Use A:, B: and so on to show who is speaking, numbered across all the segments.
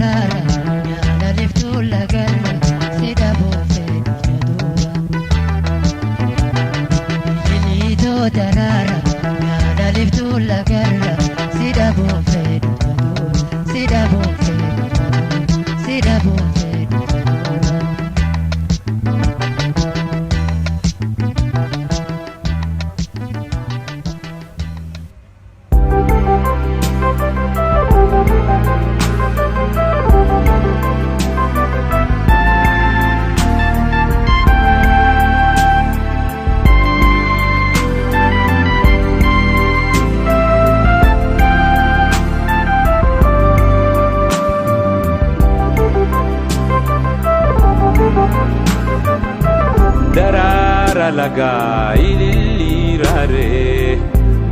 A: Daraara nyaala liftuu lagarra si dhabuufee duuba. Ililiitoo daraara nyaala liftuu lagarra si dhabuufee duuba si dhabuufee duuba si dhabuufee duuba.
B: Daraara lagaa ililliiraaree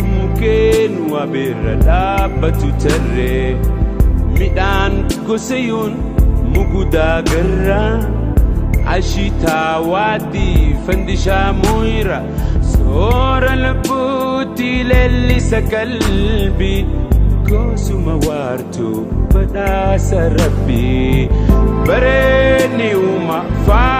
B: mukkeen wabeerra dhaabbatu tarree midhaan gosayuun mugudaa garraa ashitaa waadii fandishaa muyra soora lubbuutti leellisa qalbii gosuma waartuu badhaasa rabbii bareedni uumaa faaya.